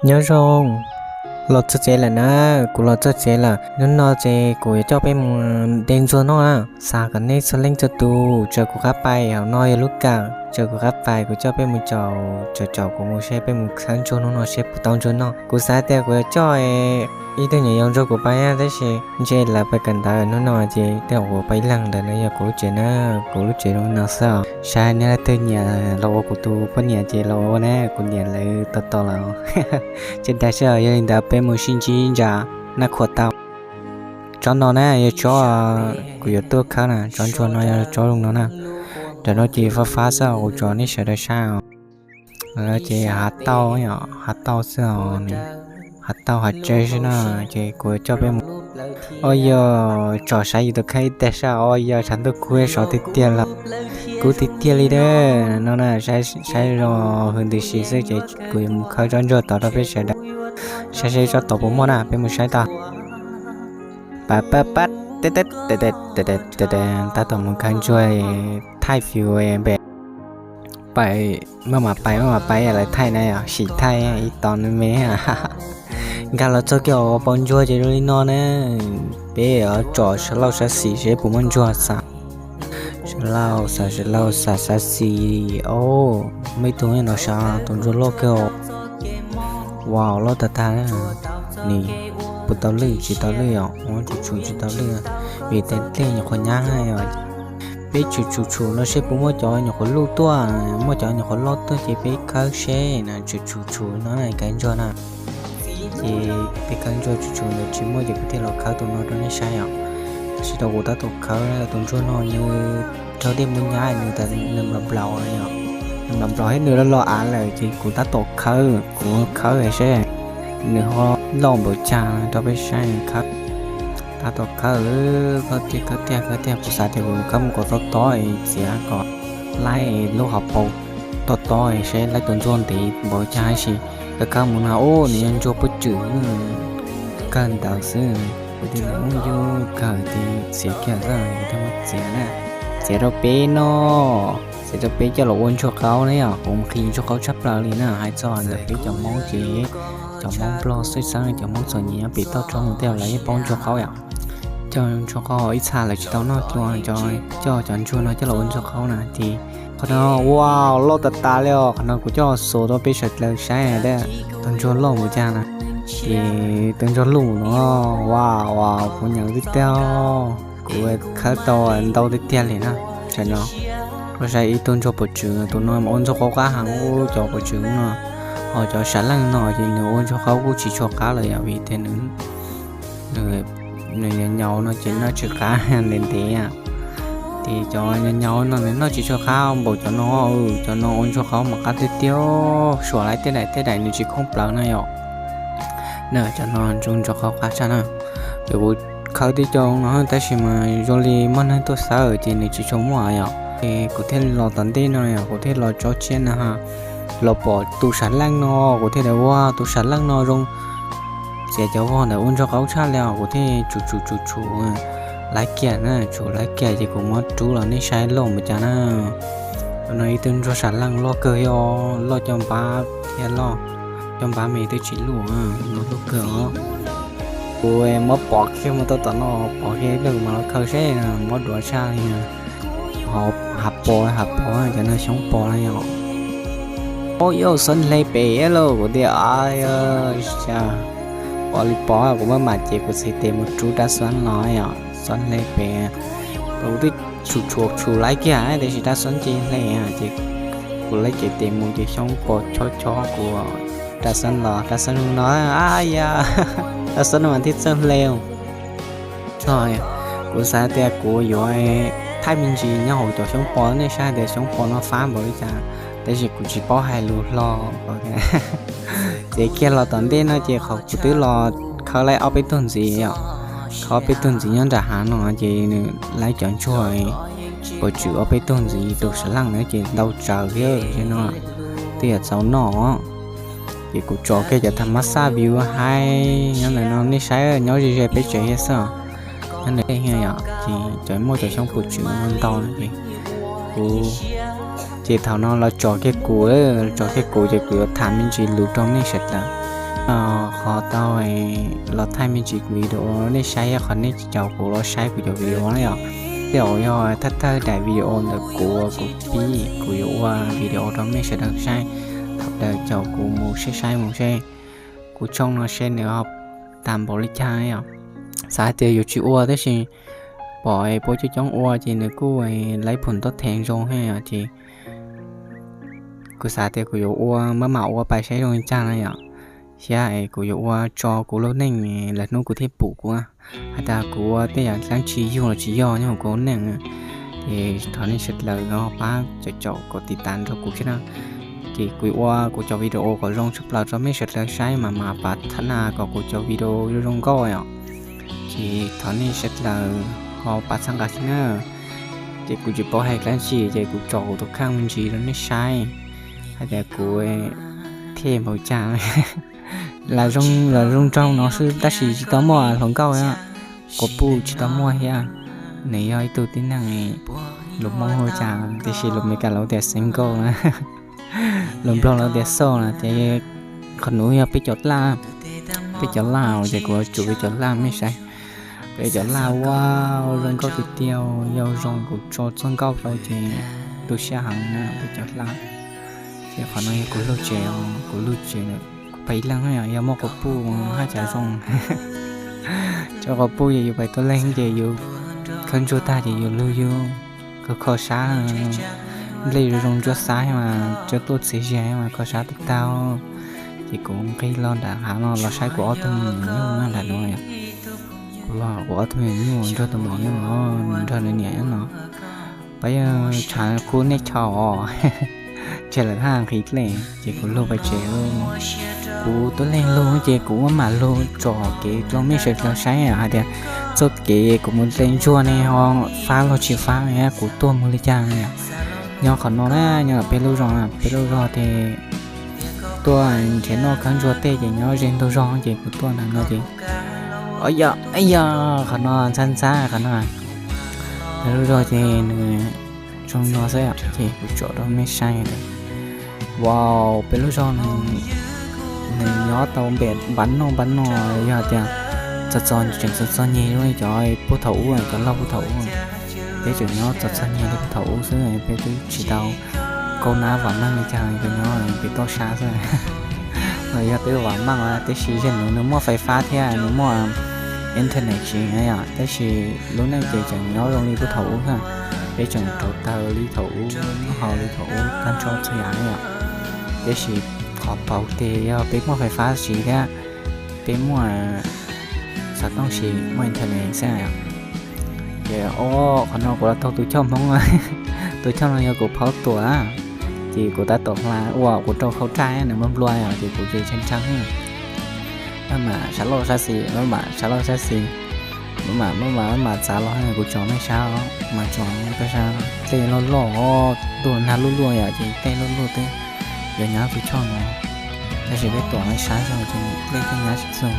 Nyob zoo, los txog tsev lawm na, kuv los txog tsev lawm. Hnub no ces kuv yuav coj peb mus de ntsuag noj na. Xav kom nej txhua leej txhua tus tsaws kuv qab pais, hauv no yog lub kawm, tsaws kuv qab pais, kuv coj peb mus caum, caum caum kuv mus seb peb mus khawb ntsuag hnub no seb puas tau ntsuag noj. Kuv xav tias kuv yuav coj ib tug nyuam yaus nrog kuv pais na, tab sis ntshe lawv pais kawm ntawv hnub no ces tej zaum kuv pais ib leeg ntawm no yog kuv lub tsev na, kuv lub tsev zoo no xwb os. Saib neb leej twg nyiam los ua kuv tus poj niam ces los ua na, kuv niam lawv tos tos lawm. Ces dag seb yog li ntawd peb mus sib ntsib ntsa na, khuam tau. Tsob no na yog tsob kuv yuav tuaj khawb na, tsob ntsuag no yog tsob zoo no na. Ntawm no ces fab fab xwb os, kuv tso nej sawv daws saib os. Ces hav tauj, hav tauj xwb os, hav tauj hav tsev xwb na. Ces kuv coj peb mus, o yog tsom saib yus tus kheej ib teg saib, o yog tshav ntuj kub sov tiag tiag los kub tiag tiag li na. No na, saib zoo hws ntws si xwb ces kuv yuav mus khawb tsob ntsuag tod rau peb sawv daws saib seb tsob tod puas muaj na, peb mus saib tau. Pab pab pab, tab tom mus khawb ntsuag, thaij fiv npe. Pais, maj mam pais, maj mam pais, lawv thaij na yom, sim thaij ib tos nws me. Nkag los txog kiag hauv paus ntsuag ces zoo li no na. Peb tsom sawv lauj sawv xis seb puas muaj ntsuag xav. Sawv lauj xav, sawv lauj xav, xav xis. O, muaj ib tug no sav, tus ntsuag loj kawg. Wow, loj tag tag. Nws puas tau lwj, tsis tau lwj os, muab tshum tshum tsis tau lwj. Vim tias dlej nyuam qhuav nyab os. Peb tshum tshum tshum no seb puas muaj cov nyuam qhuav luj tuaj, muaj cov nyuam qhuav loj tuaj ces peb khawb seb na, tshum tshum tshum no na, khawb ntsuag na. Ces peb khawb ntsuag tshum tshum ntawd tsis muaj ces kuv thiaj los khawb tus no rau nej saib os. Tab sis tau kuv tab tom khawb tus ntsuag no nws raug dej muab nyab nws tas nws nplaum nplaum, nws nplaum nplaum thiab nws los los av lawm ces kuv tab tom khawb, kuv khawb seb nws ho loj npaum cas rau peb saib khawb. Tab tom khawb, khawb tiag khawb tiag khawb tiag, kuv xav tias kuv khawb mus kom tob tob es txiav kom laib lub hauv paus tob tob es seb laib tus ntsuag ntev npaum cas tab sis khawb khawb mus no ub nws yog ntsuag puag tswm kawg ntawd xwb. Kuv tias nws ub yug kawg ces txiav kiag xwb, kuv thiaj muab txiav na. Txiav rau peb noj, txiav rau peb coj los ua ntsuag qaub na yom, kuv mus qhis ntsuag qaub tshaj plaws li na, hais txog ntawm peb cov Hmoob ces cov Hmoob Nplog xwb xeeb, cov Hmoob txom nyem nyob pem toj roob mus tej zaum lawv yeej paub ntsuag qaub yom. Coj ntsuag qaub ib txha lawv tsis tau noj dua, coj cov ntsuag no coj los ua ntsuag qaub na ces qhov no, wow, loj tas tas li os, qhov no kuv coj xuas rau peb sawv daws saib tus ntsuag loj npaum cas na. Ces tus ntsuag luj no, wow, wow, kuv nyeem tib tiag, kuv khawb tau ntau tiag tiag li na. Tam no kuv saib ib tug ntsuag puag tswm, tus no mas ua ntsuag qaub qab heev, cov puag tswm no, ho cov sam leej no ces nws ua ntsuag qaub kuj tsis tshua qab lawm yom, vim tias nws nws nyaus nyaus no ces noj tsis qab ntev ntev. Ces cov nyaus nyaus no nws noj tsis tshua qab npaum cov no, cov no ua ntsuag qaub mas qab tiag tiag, suam laib tej daim tej daim nws tsis khoob plawv na yom. Na cov no ntsuag ntsuag qaub qab tshaj na. Ces kuv khawb tib co no tab sis mas zoo li muaj neeg tuaj xawb ces nws tsis tshua muaj yom. Ces kuv thiaj li los tom ntej no yom, kuv thiaj los tso tsiab na ha, los pom tus sam leej no, kuv thiaj tias ua tus sam leej no zoo, txiav cov vog ntawd ua ntsuag qaub tshaj li os, kuv thiaj tshum tshum tshum tshum laib kiag na, tshum laib kiag ces kuv muab rub los nej saib loj npaum cas na. Tus no ib tug ntsuag sam leej loj kawg, yog loj coj npab thiab loj, coj npab me twb tsis luj, no luj kawg os. Kuv muab pov kiag mus tau tom no, pov kiag ib pliag kuv mam los khaws seb, muab duav tshaj li. Hav pos, hav pos, cov no xyoob pos na yom. Ub, yauj, xob hle pem lauj, kuv tias pos li pos, kuv maj mam ces kuv txiv tes mus rub rab xob los yom, xob hle pem. Kuv twb tshum tshum tshum laib kiag tiam sis rab xob cia hle ces kuv lawv cev tes mus ces xyoob pos chob chob kuv, rab xob los, rab xob no, a ya, rab xob no mas thiaj txawj hle. Txog, kuv xav tias kuv yuav thaij me ntsis nyob hauv cov xyoob pos, nej saib tias xyoob pos no fab npaum li cas, tab sis kuv tsis paub hais lus hlo. Ces kiag los tom ntej no ces qhov kuv twb los khawb laib ob peb tug ntxiv yom, khawb ob peb tug ntxiv nyob nram hav no ces nws laib cov ntsuag pos tswm ob peb tug ntxiv, tus sam leej ntawd ces ntau tsawv thiab no, twb yog txaus noj. Ces kuv tso kiag cov tham mab xaj view haib nyob ntawm no nej saib, nyob ze ze peb tsev thiab xwb. Nyob ntawm tej yom, ces cov muaj cov xyoob pos tswm no ntau no ces kuv, ces thaum no los tso kiag kuv, tso kiag kuv ces kuv yuav tham me ntsis lus rau nej sawv daws. Qhov tau los thaij me ntsis kuv video nej saib, qhov nej caum kuv los saib kuv cov video na yom. Tej zaum yog thawj thawj daim video ntawm kuv, kuv pib kuv yuav ua video rau nej sawv daws saib. Thaum ntawd caum kuv mus saib saib mus seb kuv tshooj no seb nws ho tag npaum li cas yom. Xav hais tias yuav tsis ua tab sis pom puab coob coob ua ces nws kuj laib phum ntaub thev zoo thiab yom, ces kuv xav tias kuv yuav ua maj mam ua pais saib zoo li cas na yom. Thiab kuv yuav ua tso kuv lub neej lawm hnub kuv thiaj pum kuv, hais tias kuv ua tej yam dlaab tsi yug los tsis yog nyob hauv kuv lub neej. Ces thov nej sawv daws ho pab caum caum kom tiv tas nrog kuv thiab na. Ces kuv ua kuv cov video kom zoo tshaj plaws rau nej sawv daws saib mas mam pab tham na kom kuv cov video zoo zoo nkauj yom. Ces thov nej sawv daws ho pab txhawb nqa thiab na. Ces kuv tsis paub hais dlaab tsi ces kuv tso kuv tus kheej me ntsis rau nej saib hais tias kuv thiaj npaum cas. Los zoo nraug no xwb tab sis tsis tau muaj hluas nkauj, quas puj tsis tau muaj thiab. Nws yog ib tug tib neeg lus Hmoob hu cas tiam sis lus Meskas lawv tias single na, lus Nplog lawv tias solo na ces qhov nuav yog peb cov laj, peb cov laj ces kuv yuav tsum peb cov laj mej saib. Peb cov laj ua zoo nkauj tiag tiag, yog zoo kuv tso txoj nkauj rau ces tu siab heev na peb cov laj. Ces qhov no yog kuv lug tsev, kuv lug tsev, kuv pais ib leeg na yom, yog muaj quas puj haj cas zoo. Cov quas puj yog yus pais tuab leeg ces yus khawb ntsuag tag ces yus lug yus kho kho sab, nplej zoo zoo ntsuab xab mas cov tuaj txias zias mas kho sab tag tag. Ces kuv nqis los nram hav no los saib kuv ob tug me nyuam nyuj nram no. Kuv los kuv ob tug me nyuam nyuj nrog tus maum nyob no, nws nrog nws niam nyob no. Pab yog tshav kub nej chau os, tseg lawm haj nqhis dlej ces kuv lug pais tsev. Kuv tuab leeg lug ces kuv maj mam lug tsom kev rau mej sawv daws saib hais tias txoj kev kuv mus dlej ntsuag ne ho fab los tsis fab, kuv tuaj mus li cas. Nyob qhov no na, nyob peb lub zos, peb lub zos ces tuaj nrhiav noj khawb ntsuag tej ces nyob ze ntug zos ces kuv tuaj ntawm no ces, o yog, yog qhov no ntxhab ntxhab qhov no. Peb lub zos ces nws zoo no xwb ces kuv tsom rau mej saib. Wow, peb lub zos nws nyob tau npam noj npam no, yog tias txog txog tseem txog txog nyeg zoo li cov puag thaum ub, cov loj puag thaum ub. Peb tseem nyob txog txog nyeg li puag thaum ub xwb, peb twb tsis tau kaub nab vam meej li cas, peb nyob peb toj sab xwb. Los yog peb vam meej tab sis yog nws nws muaj fais fab thiab nws muaj internet tsis yom, tab sis lub neej ces tseem nyob zoo li puag thaum ub na. Peb tseem rauv taws li thaum ub, noj haus li thaum ub tag nrho txhua yam yom. Tab sis qhov pauv tias yog peb muaj fais fab siv thiab peb muaj xov tooj siv, muaj internet xwb. Ces o, qhov no kuv los taug tus choj Hmoob, tus choj no yog kuv phaub tuam, ces kuv tab tom hla ua kuv rau khau raj nws nplua nplua os ces kuv ces tshee tshee. Maj mam sab laug sab xis, maj mam sab laug sab xis, maj mam maj mam maj mam txav los kuv tsom mej saib os, mas tsom peb saib dlej loj loj, ntuj nag luj luaj yom ces dlej luj luaj twb yuav nyab tus choj no. Tab sis peb tuam mej saib xwb ces dlej twb nyab tsis txug.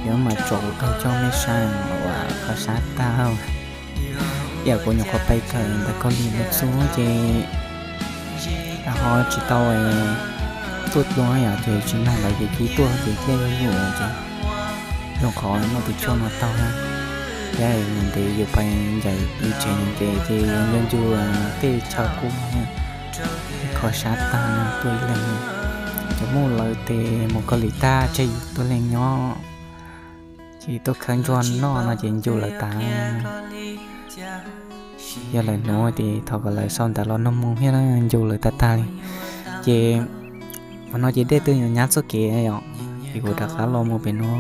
Yuav maj mam tsom kuv taug choj mej saib uas qhov sab tag. Ib yam kuv nyuam qhuav pais kawm ntawm Kaus Lim mus txug ces ho tsis tau tuaj dlua yom, ces tsis nug lawv ces cia tuaj ces dlej luj luaj ces zoo qhov muaj tus choj no taug na. Thiab ntev yus pais ncaim yus tsev ntev ces yus nco ncu tej chaw kub, qhov sab tag tuaj ib leeg. Cov muj lawv tes mus Kaus Lim tag tseg yus tuaj leeg nyob, ces tuaj khawb ntsuag noj no ces ncu lawv tas. Yog lawv nuv ces thov kom lawv sau ntawv los nug moo thiab na, ncu lawv tag tag li. Ces qhov no ces dej twb nyab txoj kev yom, ces kuv rov qab los mus pem no.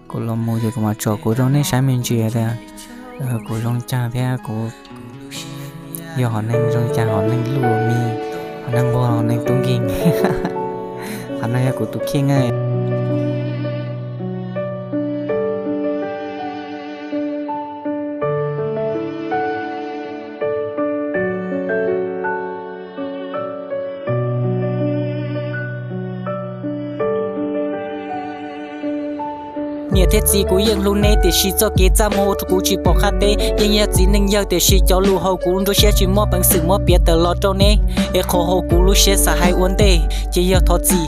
Kuv los mus ces kuv mam tsom kuv rau nej saib me ntsis tias kuv zoo caag thiab kuv yog hom neeg zoo caag, hom neeg luj mis, hom neeg nquag, hom neeg tub nkeeg. Qhov no yog kuv tus kheej na. Niam thiab txiv, kuv yeej hlub neb, tiam sis txoj kev txaj muag ua rau kuv tsis pom qab teb. Yeej yog txiv neej yawg, tiam sis cov lus hauv kuv nruab siab tsis muab peev xwm muab piav tawm los rau neb, es qhov hauv kuv lub siab xav hais ua ntej ces yog thov txim.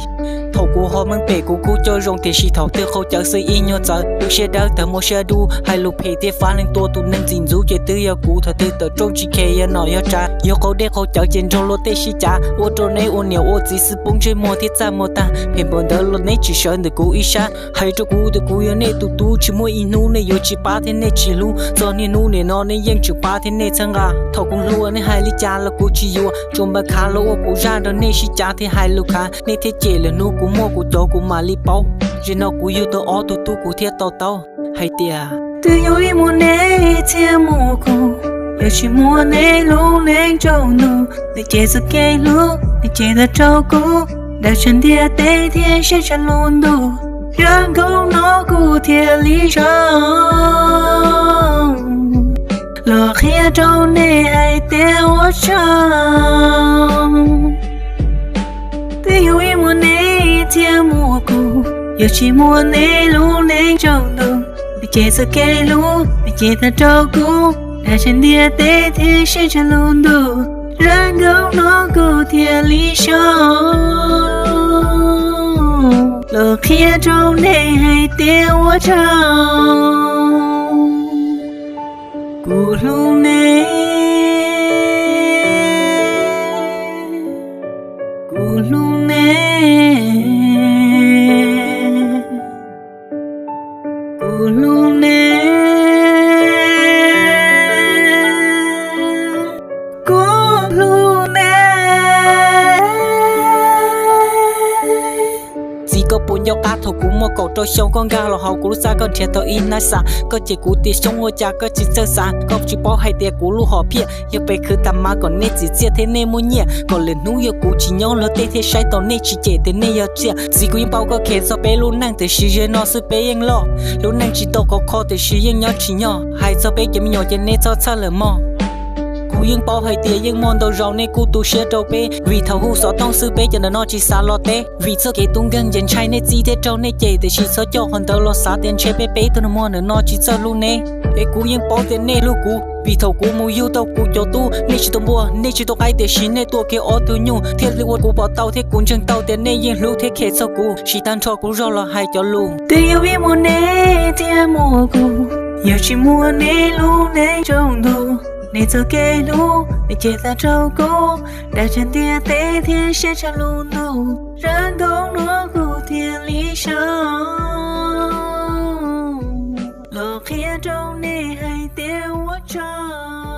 Thaum Kuv ho meej pem kuv kuj coj zoo, tiam sis thaum twg qhau cawv xwb ib nyuag txawv, lub siab dawb tawv muaj siab dub, hais lus phem thiab fab leej tua tus neeg ntxim ntxub ces twb yog kuv. Thaum twg tawm rooj tsis kheev yog nom yog tsav, yog qhau dej qhau cawv ces nrog luag tej sib cav, ua rau neb ua niam ua txiv xwb poob ntsej muag thiab txaj muag tag. Phem npaum ntawd los neb tsis sawv ntawm kuv ib sab, hais rau kuv tias kuv yog nej tus tub, tsis muaj ib hnub nej yuav tsis pab thiab nej tsis hlub. Txog niaj hnub nim no nej yeej tseem pab thiab nej txhawb nqa. Thaum kuv hluas nej hais li cas los kuv tsis yuav, tsuas npaj khav los ua kuv zaj nrog nej sib cav thiab hais lus khav, nej thiaj cem lwm hnub kuv muaj kuv cov kuv mam li paub. Zaum no kuv yug tau ob tug tub kuv thiaj to taub hais tias twb yog ib muaj neb thiaj muaj kuv, yog tsis muaj neb lub neej tsaus ntuj, nws ces txoj kev hlub nws ces tag rau kuv, dag tshaj ntiaj teb thiab siab tshaj lub ntuj, zaj nkauj no kuv thiaj li zoo. Los qhia rau nej hais tias ua tsaug. Twb yog ib muaj neb thiaj muaj kuv, yog tsis muaj neb lub neej tsaus ntuj, nws ces txoj kev hlub nws ces tag rau kuv, dag tshaj ntiaj teb thiab siab tshaj lub ntuj, zaj nkauj no kuv thiaj li zoo. Los qhia rau nej hais tias ua tsaug. Kuv hlub neb, kuv hlub neb, kuv hlub neb, kuv hlub neb. Txiv, koj puas nco qab thaum kuv muaj kaum rau xyoo, koj nkag los hauv kuv lub txaj, koj nrhiav tau ib hnab xav, koj cem kuv tias xyoob ua cas koj tsis txawj xav, koj tsis paub hais tias kuv lub hom phiaj yog pes khwv tas mas kom nej txim txiaj thiab nej muaj nyiaj, kom lwm hnub yog kuv tsis nyob luag tej thiaj saib tau nej tsis cem tias nej yog tsiaj. Txiv, kuv yeej paub koj khev txog peb lub neej tiam sis zaum no xwb peb yeej loj, lub neej tsis tau khov kho tiam sis yeej nyob tsim nyog. Hais txog peb cov me nyuam ces nej txhob txhawj lawm mog. Kuv yeej paub hais tias yeej muaj ntau zaus nej kuj tu siab rau peb, vim thaum hu xov tooj xwb peb cov ntawm no tsis xav los teb. Vim txoj kev tub nkeeg ces ntshai nej txib thiab raug nej cem, tiam sis txhob coj qhov ntawd los xav tias ntshe peb peb tug nag muag ntawm no tsis txawj hlub neb. Es kuv yeej paub tias nej hlub kuv, vim thaum kuv mus yug tau kuv cov tub, nej tsis tau npua nej tsis tau qaib, tiam sis nej tuaj kiag ob tug nyuj thiaj li ua kuv pom tau thiab kuv ntseeg tau tias nej yeej hlub thiab khev txog kuv. Siv tag nrho kuv zog los hais cov lus: twb yog vim muaj neb thiaj muaj kuv, yog tsis muaj neb lub neej tsaus ntuj, neb txoj kev hlub neb ces tag rau kuv, dag tshaj ntiaj teb thiab siab tshaj lub ntuj, zaj nkauj no kuv thiaj li zoo. Los qhia rau nej hais tias ua tsaug.